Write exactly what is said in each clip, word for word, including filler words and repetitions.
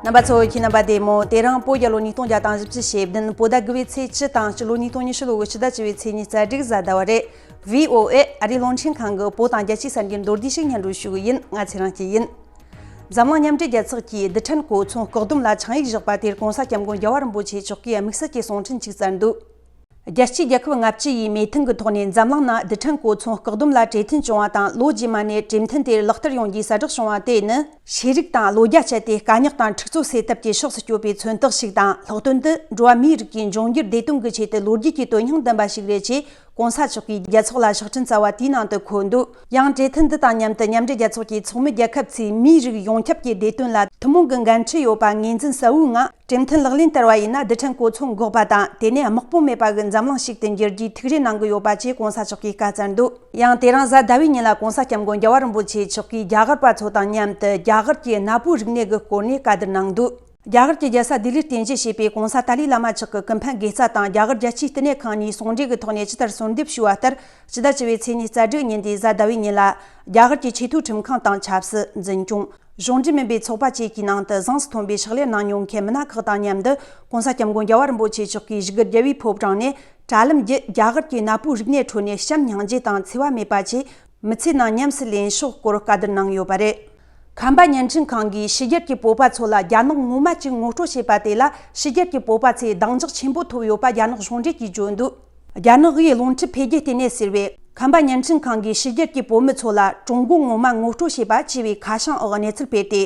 རྣམ་པ་ཚོ། ཁྱེད་རྣམ་པ་བདེ་མོ། དེ་རིང་བོད་རྒྱལ་ལོ་ཉིས་སྟོང་བརྒྱ་དང་བཞི་བཅུ་ཞེ་བདུན། བོད་ཟླ་དགུ་པའི་ཚེས་བཅུ་དང་སྤྱི་ལོ་ཉིས་སྟོང་ཉི་ཤུ་ལོ་གི་ཕྱི་ཟླ་བཅུ་པའི་ཚེས་ཉེར་བརྒྱད་གཟའ་ཟླ་བ་རེད། བྷི་ཨོ་ཨེ་ཨ་རིའི་རླུང་འཕྲིན་ཁང་གི་བོད་དང་རྒྱལ་སྤྱིའི་གསར་འགྱུར་མདོར་བསྡུས་ཤིག་སྙན་སྒྲོན་ཞུ་གི་ཡིན། ང་ཚེ་རིང་སྐྱིད་ཡིན། འཛམ་གླིང་མཉམ་འབྲེལ་རྒྱལ་ཚོགས་ཀྱིས་རྡུལ་ཕྲན་གོ་མཚོན་བཀག་སྡོམ་ལ་ཆིངས་ཡིག་བཞག་པ་དེར་༸གོང་ས་༸སྐྱབས་མགོན་རྒྱལ་བ་རིན་པོ་ཆེ་མཆོག་གིས་དམིགས་བསལ་གྱི་གསུང་འཕྲིན་ཅིག་བསྩལ་འདུག་རྒྱལ་སྤྱིའི་རྒྱལ་ཁབ་ལྔ་བཅུ་ཡིས་མོས་མཐུན་གྱི་ཐོག་ནས་འཛམ་གླིང་ནང་རྡུལ་ཕྲན་གོ་མཚོན་བཀག་སྡོམ་ལ་གྲོས་མཐུན་བྱུང་བ་དང་། ལོ་རྗེས་མ་ནས་གྲོས་མཐུན་དེ་ལག་བསྟར་ཡོང་རྒྱུའི་གསལ་བསྒྲགས་བྱུང་བ་དེ་ནི། ཤེས་རིག་དང་ལོ་རྒྱ་སྤྱད་དེ་དཀའ་རྙོག་དང་འཁྲུག་རྩོད་སེལ་ཐབས་ཀྱི་ཕྱོགས་སུ་སྐྱོད་པའི་མཚོན་རྟགས་ཤིག་དང་། ལྷག་དོན་དུ་འགྲོ་བ་མིའི་རིགས་ཀྱི་འབྱུང་འགྱུར་བདེ་དོན་གྱི་ཆེད་དུ་ལོ་རྒྱུས་ཀྱི་དོན་སྙིང་ལྡན་པ་ཞིག་རེད་ཅེས་༸གོང་ས་མཆོག་གིས་རྒྱལ་ཚོགས་ལ་ཕྱག་འཕྲིན་སྩལ་བ་དེའི་ནང་དུ་འཁོད་འདུག་ཡང་གྲོས་མཐུན་འདི་དང་མཉམ་དུ་མཉམ་འབྲེལ་རྒྱལ་ཚོགས་ཀྱི་ཚོགས་མི་རྒྱལ་ཁབ་ཚོས་མིའི་རིགས་ཡོངས་ཁྱབ་ཀྱི་བདེ་དོན་ལ་ཐུན་མོང་གི་འགན་འཁྲི་ཡོད་པ་ངོས་འཛིན་གསལ་བོའི་ངང་། གྲོས་མཐུན་ལག་ལེན་བསྟར་བ་ཡིན་ན། རྡུལ་ཕྲན་གོ་མཚོན་འགོག་པ་དང་། དེ་ནས་དམག་དཔུང་མེད་པ་གི་འཛམ་གླིང་ཞིག་ཏུ་འགྱུར་རྒྱུའི་ཐུགས་རེ་གནང་གི་ཡོད་པ་བཅས་༸གོང་ས་མཆོག་གིས་བཀའ་སྩལ་འདུག་ཡང་དེ་རིང་གཟའ་ཟླ་བའི་ཉིན་ལ་༸གོང་ས་༸སྐྱབས་མགོན་རྒྱལ་བ་རིན་པོ་ཆེ་མཆོག་གིས་རྒྱ་གར་པ་ཚོ་དང་མཉམ་དུ་རྒྱ་གར་གྱི་གནའ་བོའི་རིག་གནས་ཀྱི་སྐོར་ནས་བཀའ་བསྡུར་གནང་འདུག་རྒྱ་གར་གྱི་རྒྱལ་ས་ལྡི་ལིར་རྟེན་གཞི་བྱས་པའི་༸གོང་ས་ཏཱ་ལའི་བླ་མ་མཆོག་གི་ཀུན་ཕན་དགེ་རྩ་དང་རྒྱ་གར་རྒྱལ་སྤྱིའི་བསྟི་གནས་ཁང་གཉིས་ཟུང་འབྲེལ་གྱི་ཐོག་ནས་ཇི་ལྟར་གསོལ་འདེབས་ཞུས་པ་ལྟར། ཕྱི་ཟླ་བཅུ་པའི་ཚེས་ཉེར་བརྒྱད་ཉིན་ཏེ་གཟའ་ཟླ་བའི་ཉིན་ལ། རྒྱ་གར་གྱི་ཆེས་མཐོའི་ཁྲིམས་ཁང་དང་ཆབ་སྲིད། འཛིན་སྐྱོང་། གཞུང་འབྲེལ་མིན་པའི་ཚོགས་པ་བཅས་ཀྱི་ནང་དུ་གཟེངས་སུ་ཐོན་པའི་ཕྱག་ལས་གནང་མྱོང་མཁན་མི་སྣ་ཁག་དང་མཉམ་དུ། ༸གོང་ས་༸སྐྱབས་མགོན་རྒྱལ་བ་རིན་པོ་ཆེ་མཆོག་གིས་བཞུགས་སྒར་རྒྱལ་བའི་ཕོ་བྲང་ནས། དྲ་ལམ་བརྒྱུད་རྒྱ་གར་གྱི་གནའ་བོའི་རིག་གནས་ཁྲོད་ནས་བྱམས་སྙིང་རྗེ་དང་འཚེ་བ་མེད་པ་བཅས་མི་ཚེ་ནང་ཉམས་སུ་ལེན་ཕྱོགས་སྐོར་བཀའ་བསྡུར་གནང་ཡོད་པ་རེད། ཁམས་པ་བརྙན་འཕྲིན་ཁང་གིས་ཕྱི་རྒྱལ་གྱི་བོད་པ་ཚོ་ལ་རྒྱ་ནག་ངོ་མ་ཅིག་ངོ་སྤྲོད་བྱས་པ་དེ་ལ་ཕྱི་རྒྱལ་གྱི་བོད་པ་ཚོས་གདེང་འཇོག་ཆེན་པོ་ཐོབ་ཡོད་པ་རྒྱ་ནག་གཞུང་འབྲེལ་གྱིས་བརྗོད་འདུག་རྒྱ་ནག་དབུས་རླུང་འཕྲིན་འཕེལ་རྒྱས་ལྟེ་གནས་ཟེར་བས། ཁམས་པ་བརྙན་འཕྲིན་ཁང་གིས་ཕྱི་རྒྱལ་གྱི་བོད་མི་ཚོ་ལ་ཀྲུང་གོ་ངོ་མ་ངོ་སྤྲོད་བྱས་པ་ཅེས་པའི་ཁ་བྱང་འོག་གནས་ཚུལ་སྤེལ་ཏེ།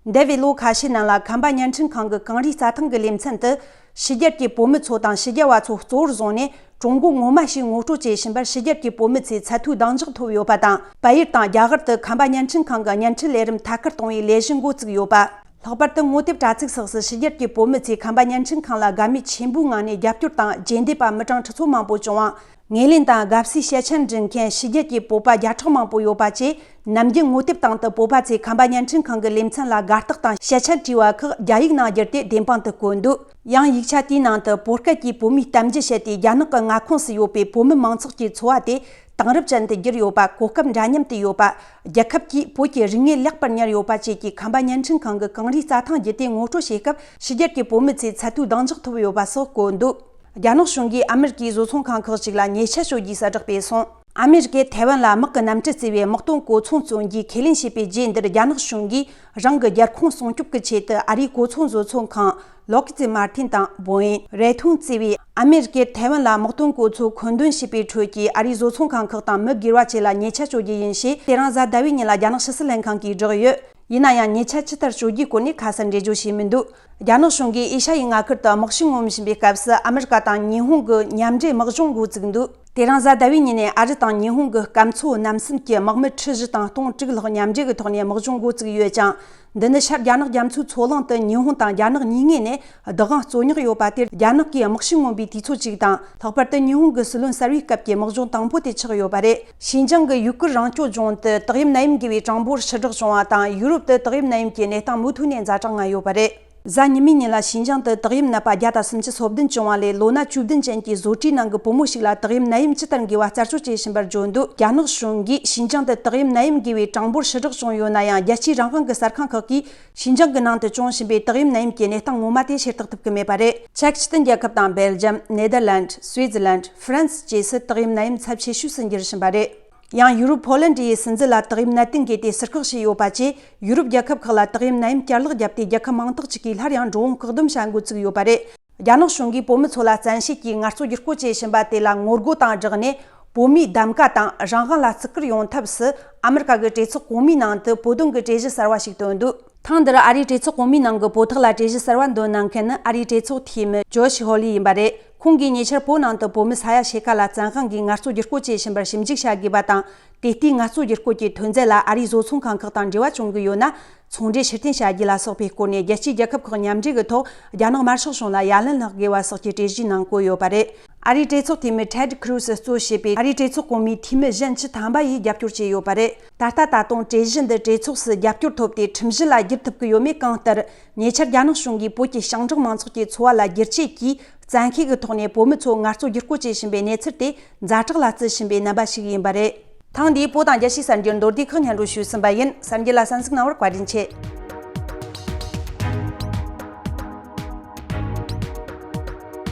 འདས་པའི་ལོ་ཁ་ཤས་ནང་ལ་ཁམས་པ་བརྙན་འཕྲིན་ཁང་གི་གངས་རིའི་རྩྭ་ཐང་གི་ལེ་ཚན་དུ། ཕྱི་རྒྱལ་གྱི་བོད་མི་ཚོ་དང་ཕྱི་རྒྱལ་བ་ཚོ་གཙོ་བོར་བཟུང་ནས། ཀྲུང་གོ་ངོ་མ་ཞེས་ངོ་སྤྲོད་བྱེད་བཞིན་པར་ཕྱི་རྒྱལ་གྱི་བོད་མི་ཚོས་ཚད་མཐོའི་གདེང་འཇོག་ཐོབ་ཡོད་པ་དང་། བལ་ཡུལ་དང་རྒྱ་གར་དུ་ཁམས་པ་བརྙན་འཕྲིན་ཁང་གི་བརྙན་འཕྲིན་ལས་རིམ་ཐད་ཀར་གཏོང་བའི་ལས་གཞི་འགོ་བཙུགས་ཡོད་པ། ལྷག་པར་དུ་ངོ་དེབ་དྲ་ཚིགས་སོགས་སུ་ཕྱི་རྒྱལ་གྱི་བོད་མི་ཚོས་ཁམས་པ་བརྙན་འཕྲིན་ཁང་ལ་དགའ་མོས་ཆེན་པོའི་ངང་ནས་རྒྱབ་སྐྱོར་དང་རྗེས་འདེད་པ་མི་གྲངས་ཁྲི་ཚོ་མང་པོ་བྱུང་བ། ངོས་ལེན་དང་དགའ་བསུའི་སྐྱེས་ཆེན་འབྲི་མཁན་ཕྱི་རྒྱལ་གྱི་བོད་པ་བརྒྱ་ཕྲག་མང་པོ་ཡོད་པ་བཅས། ནམ་རྒྱུན་ངོ་དེབ་སྟེང་དུ་བོད་པ་ཚོས་ཁམས་པ་བརྙན་འཕྲིན་ཁང་གི་ལེ་ཚན་ལ་དགའ་རྟགས་དང་ཞལ་ཆད་བྲིས་པ་ཁག་རྒྱ་ཡིག་ནང་བསྒྱུར་ཏེ་བདེན་དཔང་དུ་བཀོད་འདུག་ཡང་ཡིག་ཆ་དེའི་ནང་དུ་བོད་སྐད་ཀྱིས་བོད་མིའི་གཏམ་རྒྱུད་བཤད་དེ། རྒྱ་ནག་གི་མངའ་ཁོངས་སུ་ཡོད་པའི་བོད་མི་མང་ཚོགས་ཀྱི་འཚོ་བ་དེ་དེང་རབས་ཅན་དུ་བསྒྱུར་ཡོད་པ། གོ་སྐབས་འདྲ་མཉམ་དུ་ཡོད་པ། རྒྱལ་ཁབ་ཀྱིས་བོད་ཀྱི་རིག་གནས་ལེགས་པར་གཉེར་ཡོད་པ་བཅས་ཀྱི་ཁམས་པ་བརྙན་འཕྲིན་ཁང་གི་གངས་རིའི་རྩྭ་ཐང་བརྒྱུད་དེ་ངོ་སྤྲོད་བྱེད་སྐབས། ཕྱི་རྒྱལ་གྱི་བོད་མི་ཚོས་ཚད་མཐོའི་གདེང་འཇོག་ཐོབ་ཡོད་པ་སོགས་བཀོད་འདུག་རྒྱ་ནག་གཞུང་གིས་ཨ་མེ་རི་ཀའི་བཟོ་ཚོང་ཁང་ཁག་ཅིག་ལ་ཉེས་ཆད་གཅོད་རྒྱུའི་གསལ་བསྒྲགས་སྤེལ་སོང་། ཨ་མེ་རི་ཀས་ཐའེ་ཝན་ལ་དམག་གི་གནམ་གྲུ་བརྩེ་བའི་དམག་དོན་གོ་མཚོན་བརྩོན་རྒྱུའི་ཁས་ལེན་བྱས་པའི་རྗེས། འདིར་རྒྱ་ནག་གཞུང་གིས་རང་གི་རྒྱལ་ཁོངས་སྲུང་སྐྱོབ་ཀྱི་ཆེད་དུ། ཨ་རིའི་གོ་མཚོན་བཟོ་ཚོང་ཁང་ལོག་ཙི་མར་ཐིན་དང་། བོ་ཨིན། རེ་ཐུང་བརྩེ་བའི་ཨ་མེ་རི་ཀས་ཐའེ་ཝན་ལ་དམག་དོན་གོ་མཚོན་མཁོ་འདོན་བྱས་པའི་ཁྲོད་ཀྱི་ཨ་རིའི་བཟོ་ཚོང་ཁང་ཁག་དང་མི་སྒེར་བ་བཅས་ལ་ཉེས་ཆད་གཅོད་རྒྱུ་ཡིན་ཞེས། དེ་རིང་གཟའ་ཟླ་བའི་ཉིན་ལ་རྒྱ་ནག་ཕྱི་སྲིད་ལྷན་ཁང་གིས་བསྒྲགས་ཡོད། ཡིན་ན་ཡང་། ཉེས་ཆད་ཇི་ལྟར་གཅོད་རྒྱུའི་སྐོར་ནས་ཁ་གསལ་འགྲེལ་བརྗོད་བྱས་མི་འདུག་རྒྱ་ནག་གཞུང་གིས་ཨེ་ཤ་ཡའི་མངའ་ཁུལ་དུ་དམག་ཞིང་ངོམ་བཞིན་པའི་སྐབས་སུ། ཨ་མེ་རི་ཀ་དང་ཉི་ཧོང་གི་མཉམ་འབྲེལ་དམག་སྦྱོང་འགོ་བཙུགས་འདུག་དེ་རིང་གཟའ་ཟླ་བའི་ཉིན་ནས་ཨ་རི་དང་ཉི་ཧོང་གི་སྐམ་མཚོ་གནམ་གསུམ་གྱི་དམག་མི་ཁྲི་བཞི་དང་སྟོང་དྲུག་ལྷག་མཉམ་འབྲེལ་གྱི་ཐོག་ནས་དམག་སྦྱོང་འགོ་བཙུགས་ཡོད་ཅིང་། འདི་ནི་ཤར་རྒྱ་ནག་རྒྱ་མཚོའི་མཚོ་གླིང་དུ་ཉི་ཧོང་དང་རྒྱ་ནག་གཉིས་ངོས་ནས་བདག་དབང་རྩོད་རྙོག་ཡོད་པ་དེར། རྒྱ་ནག་གིས་དམག་ཞིང་ངོམ་པའི་དུས་ཚོད་ཅིག་དང་། ལྷག་པར་དུ་ཉི་ཧོང་གི་སྲིད་བློན་གསར་བའི་སྐབས་ཀྱི་དམག་སྦྱོང་དང་པོ་དེ་ཆགས་ཡོད་པ་རེད། ཞིན་ཅང་གི་ཡུ་གུར་རང་སྐྱོང་ལྗོངས་དུ་ཏོག་དབྱིབས་ནད་ཡམས་འགོས་པའི་གྲངས་འབོར་ཞི་དྲག་བྱུང་བ་དང་། ཡུ་རོབ་ཏུ་ཏོག་དབྱིབས་ནད་ཡམས་ཀྱི་གནས་སྟངས་མུ་མཐུད་ནས་ཛ་དྲག་ངང་ཡོད་པ་རེད། གཟའ་ཉི་མའི་ཉིན་ལ་ཞིན་ཅང་དུ་ཏོག་དབྱིབས་ནད་པ་བརྒྱ་དང་སུམ་ཅུ་སོ་བདུན་བྱུང་བ་ལས། ལོ་ན་བཅུ་བདུན་ཅན་གྱི་བཟོ་གྲྭའི་ནང་གི་བུ་མོ་ཞིག་ལ་ཏོག་དབྱིབས་ནད་ཡམས་ཇི་ལྟར་འགོས་པ་རྩད་གཅོད་བྱེད་བཞིན་པར་བརྗོད་འདུག་རྒྱ་ནག་གཞུང་གིས་ཞིན་ཅང་དུ་ཏོག་དབྱིབས་ནད་ཡམས་འགོས་པའི་གྲངས་འབོར་ཞི་དྲག་བྱུང་ཡོད་ན་ཡང་། རྒྱལ་སྤྱིའི་རང་དབང་གི་གསར་ཁང་ཁག་གིས་ཞིན་ཅང་གི་ནང་དུ་བྱུང་བཞིན་པའི་ཏོག་དབྱིབས་ནད་ཡམས་ཀྱི་གནས་སྟངས་ངོ་མ་དེ་ཤེས་རྟོགས་ཐུབ་ཀྱི་མེད་པ་རེད། ཅེཀ་སྤྱི་མཐུན་རྒྱལ་ཁབ་དང་། སྦེལ་ཇམ། ནེ་དར་ལན། སུའི་ཛི་ལན། ཧྥ་རན་སི་བཅས་སུ་ཏོག་དབྱིབས་ནད་ཡམས་ཚབས་ཆེ་ཤོས་སུ་འགྱུར་བཞིན་པ་རེད། ཡང་ཡུ་རོབ་ཕོ་ལན་ཌི་ཡི་སྲིད་འཛིན་ལ་ཏོག་དབྱིབས་ནད་དུག་འགོས་ཏེ་ཟུར་བཀག་བྱས་ཡོད་པ་བཅས། ཡུ་རོབ་རྒྱལ་ཁབ་ཁག་ལ་ཏོག་དབྱིབས་ནད་ཡམས་བསྐྱར་ལོག་བརྒྱབ་སྟེ། རྒྱལ་ཁབ་མང་དག་ཅིག་གིས་སླར་ཡང་འགྲོ་འོང་བཀག་སྡོམ་བྱ་འགོ་བཙུགས་ཡོད་པ་རེད། རྒྱ་ནག་གཞུང་གིས་བོད་མི་ཚོ་ལ་བཙན་ཤེད་ཀྱིས་ངལ་རྩོལ་བསྒྱུར་བཀོད་བྱེད་བཞིན་པ་དེ་ལ་ངོ་རྒོལ་དང་སྦྲགས་ནས། བོད་མིའི་གདམ་ག་དང་རང་དབང་ལ་བརྩི་བཀུར་ཡོང་ཐབས་སུ། ཨ་མི་རི་ཀ་གི་གྲོས་ཚོགས་གོང་མའི་ནང་དུ་བོད་དོན་གྱི་གྲོས་གཞི་གསར་བ་ཞིག་བཏོན་འདུག་ཐེངས་འདིར་ཨ་རིའི་གྲོས་ཚོགས་གོང་མའི་ནང་གི་བོད་ཐོག་ལ་གྲོས་གཞི་གསར་བ་འདོན་གནང་མཁན་ནི་ཨ་རིའི་གྲོས་ཚོགས་འཐུས་མི་ཇོ་ཤི་ཧོ་ལི་ཡིན་པ་རེད། ཁོང་གིས་ཉེ་ཆར་བོད་ནང་དུ་བོད་མི་ས་ཡ་ཕྱེད་ཀ་ལ་བཙན་དབང་གིས་ངལ་རྩོལ་བསྒྱུར་བཀོད་བྱེད་བཞིན་པར་ཞིབ་འཇུག་བྱ་དགོས་པ་དང་། དེ་ལྟའི་ངལ་རྩོལ་བསྒྱུར་བཀོད་ཀྱི་ཐོན་རྫས་ལ་ཨ་རིའི་བཟོ་ཚོང་ཁང་ཁག་དང་འབྲེལ་བ་བྱུང་གི་ཡོད་ན། ཚོང་འབྲེལ་ཕྱིར་འཐེན་བྱ་རྒྱུ་ལ་སོགས་པའི་སྐོར་ནས། རྒྱལ་སྤྱིའི་རྒྱལ་ཁབ་ཁག་མཉམ་འབྲེལ་གྱི་ཐོག་རྒྱ་ནག་དམར་ཤོག་གཞུང་ལ་ཡ་ལན་ལྷག་དགོས་པ་སོགས་ཀྱི་གྲོས་གཞིའི་ནང་བཀོད་ཡོད་པ་རེད། ཨ་རིའི་གྲོས་ཚོགས་འཐུས་མི་ཊེ་ཌི་ཁུ་རུ་སི་གཙོ་བྱས་པའི་ཨ་རིའི་གྲོས་ཚོགས་གོང་མའི་འཐུས་མི་གཞན་བཅུ་ཐམ་པ་ཡིས་རྒྱབ་སྐྱོར་བྱས་ཡོད་པ་རེད། ད་ལྟ་ད་དུང་གྲོས་གཞི་འདི་གྲོས་ཚོགས་སུ་རྒྱབ་སྐྱོར་ཐོབ་སྟེ་ཁྲིམས་གཞི་ལ་བསྒྱུར་ཐུབ་ཀྱི་ཡོད་མེད་གང་ལྟར། ཉེ་ཆར་རྒྱ་ནག་གཞུང་གིས་བོད་ཀྱི་ཞིང་འབྲོག་མང་ཚོགས་ཀྱི་འཚོ་བ་ལ་བསྒྱུར་བཅོས་ཀྱིས་བཙན་ཤེད་ཀྱི་ཐོག་ནས་བོད་མི་ཚོ་ངལ་རྩོལ་བསྒྱུར་བཀོད་བྱེད་བཞིན་པའི་གནས་ཚུལ་དེ་ཛ་དྲག་ལ་བརྩི་བཞིན་པའི་རྣམ་པ་ཞིག་ཡིན་པ་རེད། ཐེངས་འདིའི་བོད་དང་རྒྱལ་སྤྱིའི་གསར་འགྱུར་མདོར་བསྡུས་ཁག་སྙན་སྒྲོན་ཞུས་ཟིན་པ་ཡིན། གསར་འགྱུར་ལ་གསན་གཟིགས་གནང་བར་བཀའ་དྲིན་ཆེ།